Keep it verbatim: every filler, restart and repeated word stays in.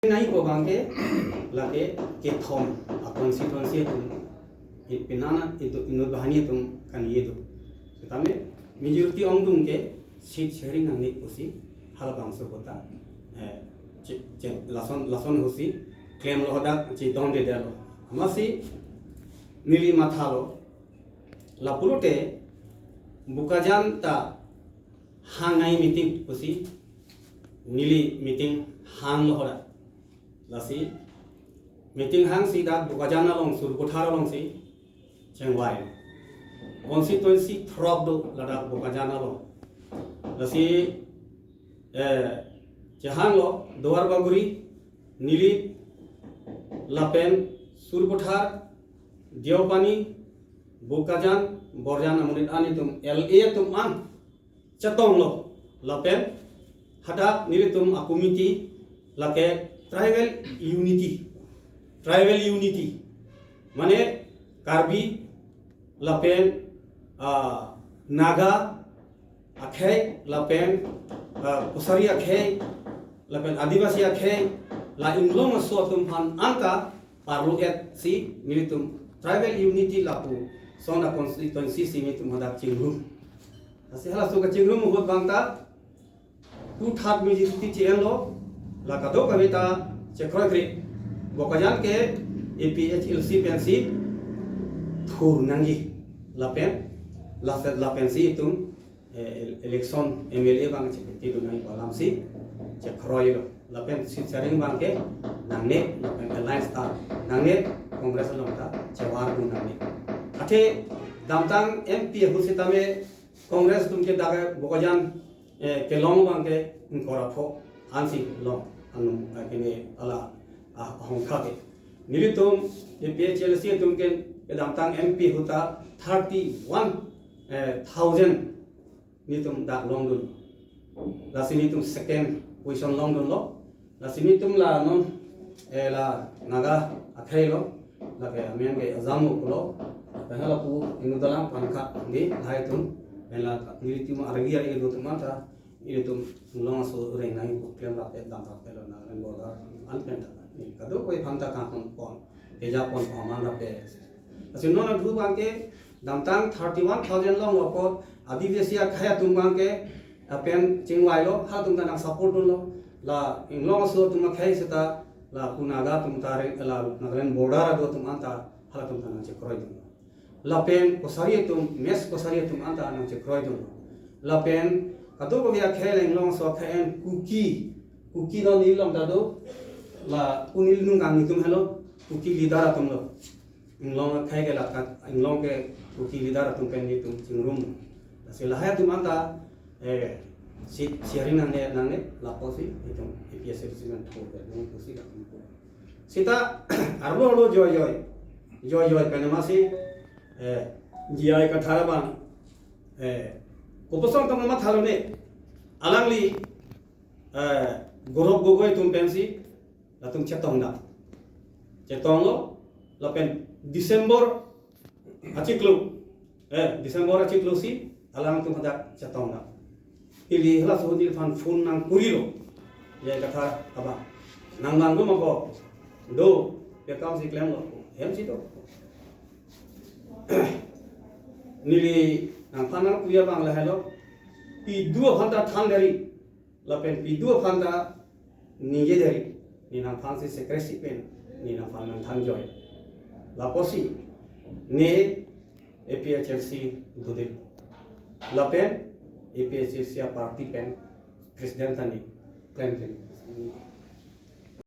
nangji pu abangke lake kethom a-constituency atum, i penang a itum inut banghini atum kaningje do. Setame majority ongdung ke seat sharing nangne pusi halabangso ahut ta, eh, che-, che-, lason, lason ahutsi klemlo hadak chedondedetlo. Amatsi neli mathalo, lapulote Bokajan ta hang nangji meeting pusi neli meeting hanglo hadak. Lasi meeting hangsi dak Bokajan along, Sarupathar alongsi chengvai. Constituency throk do ladak Bokajan along. Lasi, eh, chehanglo Duar Bagori, Nilip, lapen Sarupathar, Deopani, Bokajan, Borjan amonit an itum L A atum an chetonglo, lapen hadak nelitum a-committee lake tribal unity, tribal unity, mane Karbi lapen, ah, Naga akhei lapen, ah, Kachari akhei lapen Adivasi akhei, la inglong aso atum aphan anta parlu-etsi nelitum tribal unity lapuson a-constituency si nelitum hadak chingrum. Lasi halaso kachingrum ahut abang ta two third majority che-enlo, la kadokave ta chekroikre. Bokajan ke A P H L C pensi thur nangji lapen, laset lapensi itum, eh, el-, election M L A abang chepeti dun nangji pu alamsi chekroilo. Lapen seat sharing abangke nangne, lapen alliance ta nangne, Congress along ta chevardun nangne. Athe damtang M P ahut setame Congress atum ke dak Bokajan, eh, kelong abangke ingkoi ra pho ansi long, anum, eh, kene ala, ah, ahongkha ke. Nelitum A P H L C atum ke kedamtang M P ahut ta thirty one, eh, thousand nelitum dak longdun. Lasi nelitum second position longdunlo. Lasi nelitum la non, eh, la Naga akhei lo, lake amen ke Ajamo pulo, lapen halapu inut alam pangkat di lahai atum, pen la nelitum argi argi do atum anta, nelitum inglong aso reng nangji pu klem rapet dam rapetlo, Nagaland border an pen ta. Kadokave aphan ta kangton pon, keja pon pon aman rapet. Lasi non adhu abangke damtang thirty one thousand longlo apot Adivasi akhei atum abangke lapen chingvailo, halatum ta nang support dunlo. La inglong aso atum akhei seta lapu Naga atum ta re-, la Nagaland border ado atum anta halatum ta nang chekroi dunlo. Lapen Kachari atum, Mech Kachari atum anta nang chekroi dunlo. Lapen kadokave akhei la inglong aso akhei an Kuki, Kuki non neli along ta do, la pu neli nung kangni atum helo, Kuki leader atum lo. Inglong akhei ke lakat, inglong ke Kuki leader atum pen nelitum chingrum. Lasi lahai atum anta, eh, seat sharing nangne, nangne, lapusi itum A P H L C pen thur ke nang pusi latum pu. Seta arlo arlo joi joi, joi joi pen amatsi, eh, J I Kathar abang, eh, kopuson atum mathalo ne, alangli, eh, Gaurav Gogoi atum pensi latum chetong dak. Chetonglo, lapen December achiklo, eh, December achiklo si alangtum hadak chetong dak. Ili halaso ahut neliphan phone nangkurilo. J I Kathar abang, nang nang do ma ko? Do, pi akam si klemlo? Hem si do. Neli nangphan nangpu abang lahelo, pidun aphan ta than deri, lapen pidun aphan ta ningje deri, ne nangphan si secrecy pen ne nangphan nangthan joi. Lapusi ne A P H L C dodetlo, lapen A P H L C a-party pen president ta ne, president,